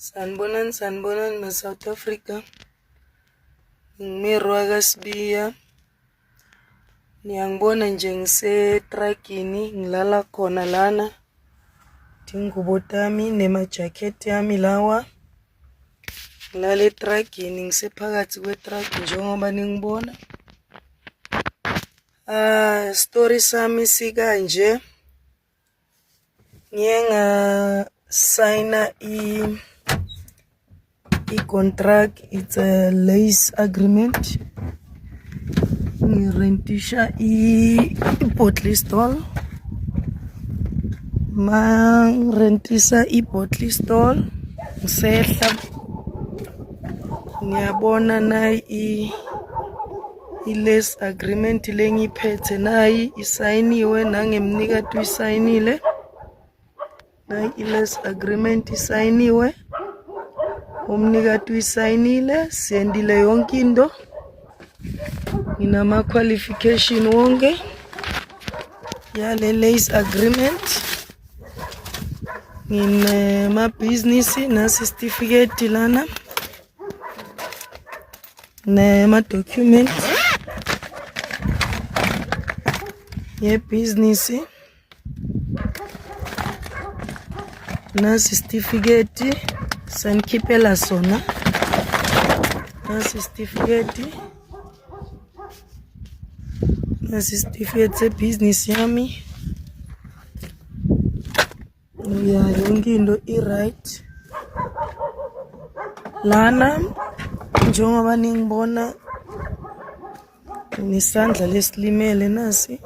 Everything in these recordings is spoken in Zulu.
Sanibonani, sanibonani ma-South Africa. Ngimeri wakaSibiya. Niyangibona nje ngisetragini, ngilala khona lana. Tingubo tami nemajakhethi ami lawa. Ngilala etragini, ngisephakathi kwetragi njengoba ningibona. Ah, story sami sikanje. Ngiye ngasayina i-contract, it's a lease agreement. Ngirentisha i-bottle stall. Ma ngirentisa i-bottle stall ngisehla ngiyabona nayi I-lease agreement le ngiyiphethe nayi isayiniwe nangemnikati uyisayinile. Nayi i-lease agreement isayiniwe, umnikati uyisayinile, siyendile yonke into. Nginama-qualification wonke yale lease agreement. Nginemabhizinisi nasi isitifiketi lana. Nema-document yebhizinisi nasi isitifiketi sanikhiphela sona nasi isitifiketi nasi isitifiketi sebhizinisi yami ya yonke into i-right lana njengoba ningibona ngisandla lesilimele nasi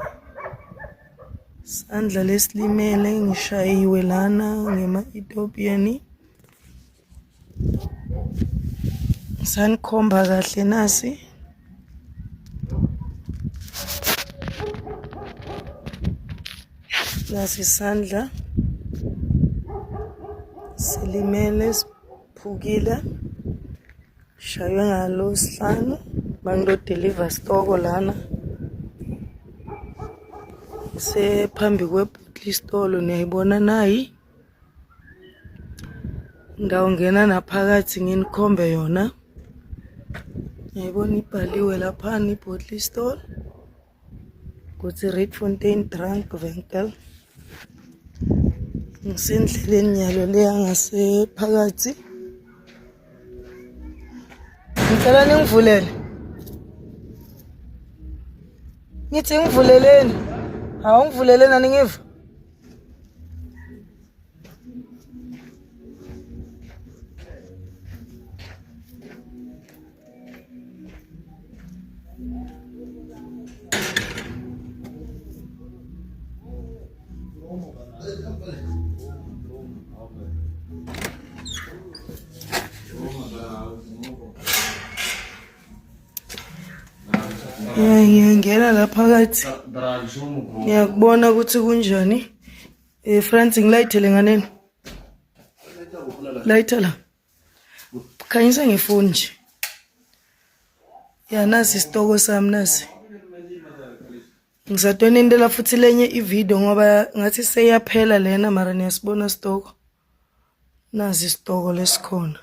sandla lesilimele ngishayiwe lana ngema-Ethiopian sanikhomba kahle nasi nasi isandla silimele siphukile shaywe ngalo sihlanu bangilodeliver stoko lana sephambi kwebhutli isitolo niyayibona nayi Ngawungena naphakathi nginikhombe yona. Ngiyayibona ibhaliwe laphana i-bottle store kuthi Rietfontein Drunk Winkel. Ngisendleleni nyalo leya ngasephakathi. Ngicela ningivulele. Ngithi ngivuleleni. Hawu ngivuleleni aningiva. Ngiyangena la phakathi ngiyakubona ukuthi kunjani. Eh France ngilayithele nganeno. Layitha la. Khanyisa ngefoni nje. Ya nasi isitoko sami nasi. Ngisatwenendela futhi lenye ivideo ngoba ngathi seyaphela lena mara niyasibona sitoko. Nasi isitoko lesikhona.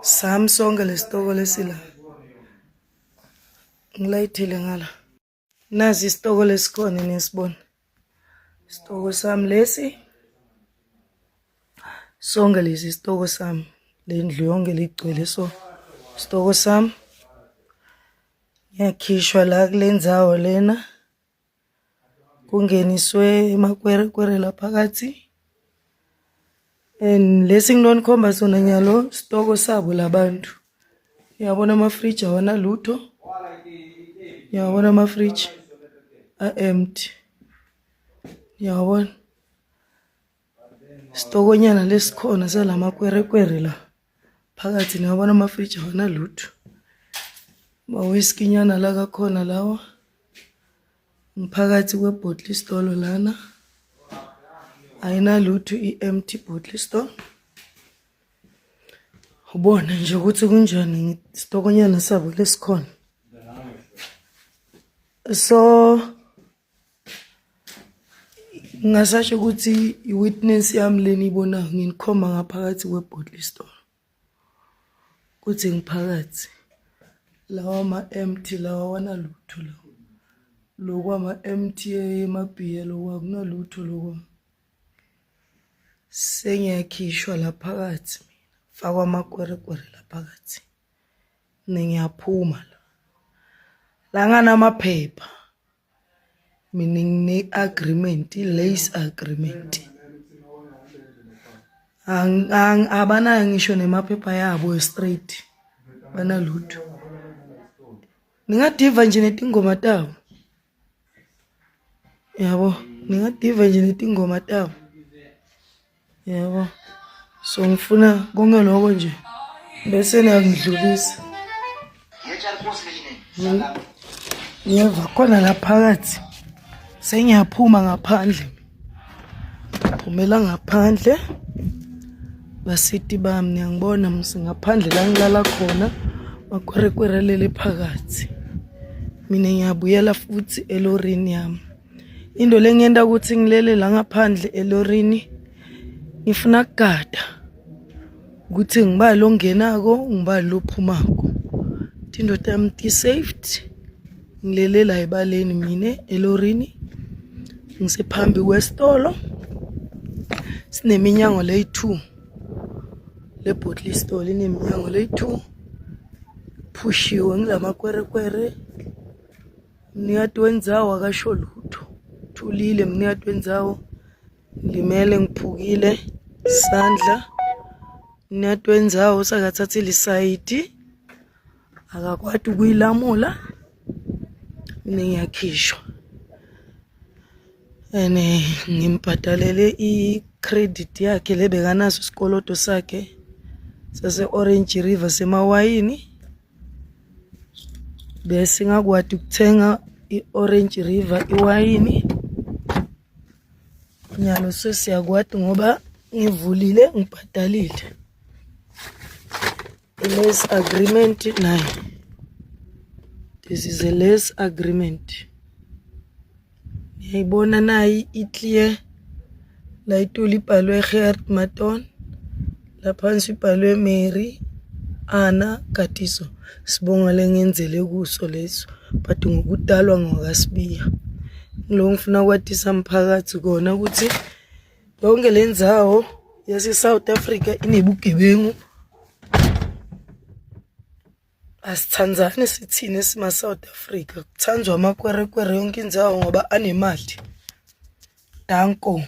Sami sonke lesitoko lesila. Ngilayithele ngala. Nasi isitoko lesikhona niyasibona. Isitoko sami lesi. Sonke lesi isitoko sami. Le ndlu yonke ligcwele so isitoko sami. Ngiyakhishwa la kule ndzawo lena. Kungeniswe emakwerekwere la phakathi. And lesi ngilonikhomba sona nyalo stoko sabo labantu. Uyabona amafriji awanalutho. Uyabona amafriji a-empty. Uyabona? Sitokonyana lesikhona salamakwerekwere la. Phakathi niyabona amafriji awanalutho. Mawiskinyana la kakhona lawa. Ngiphakathi kwebhottle isitolo lana. Ayinalutho i-empty bottle store. Ubone nje ukuthi kunjani isitokonyana sabo lesikhona. So Ngingasasho ukuthi i-witness yami leni ibonayo nginikhomba ngaphakathi kwe-bottle store kuthi ngiphakathi lawa ma-empty lawa wanalutho lawa lokhu ama-empty emabhiya lokhu akunalutho lokhu sengiyakhishwa la phakathi mina fakwa amakwerekwere la phakathi mina ngiyaphuma la la nganamaphepha Mina ngine-agreement, i-lease agreement. Abanayo ngisho nemaphepha yabo straight, banalutho. Ningadiva nje netingoma tabo. Yabo, ningadiva nje netingoma tabo. Yebo. So ngifuna konke lokho nje bese niyangidlulisa. Ngiyeva khona la phakathi. Sengiyaphuma ngaphandle. Phumela ngaphandle. Basiti bami niyangibona msi ngaphandle la ngilala khona makwerekwere lele phakathi. Mina ngiyabuyela futhi elorini yami. Into lengiyenta ukuthi ngilele la ngaphandle elorini ngifuna kugada ukuthi ngibani longenako ngibani lophumako. Tinto tami ti-safety ngilele la ebaleni mina elorini ngisephambi kwesitolo sineminyango leyi-two le bottle store lineminyango leyi-two phushiwe ngilamakwerekwere Mnikati wendzawo akasho lutho. Thulile mnikati wendzawo. Nglimele ngiphukile isandla. Mnikati wendzawo sakathathile isayidi. Akakwati ukuyilamula. Mina ngiyakhishwa. And ngimbhadalele i-credit yakhe le bekanaso isikoloto sakhe sase-Orange River semawayini. Bese ngakwati ukuthenga i-Orange River iwayini. Nyalo sesiyakwati ngoba ngivulile ngibhadalile. I-lease agreement nayo. This is a lease agreement. Ngiyayibona nayi i-clear la ituli ibhalwe Gert Maton la phansi ibhalwe Mary Anna Katiso sibonga lengenzele kuso leso but ngokudalwa ngokaSibiya ngilo ngifuna kwatisa mphakathi kona ukuthi yonke le ndzawo yase-South Africa inebugebengu Asithandzani sithini esima-South Africa kuthandzwa amakwerekwere yonke indzawo ngoba anemali. Danko.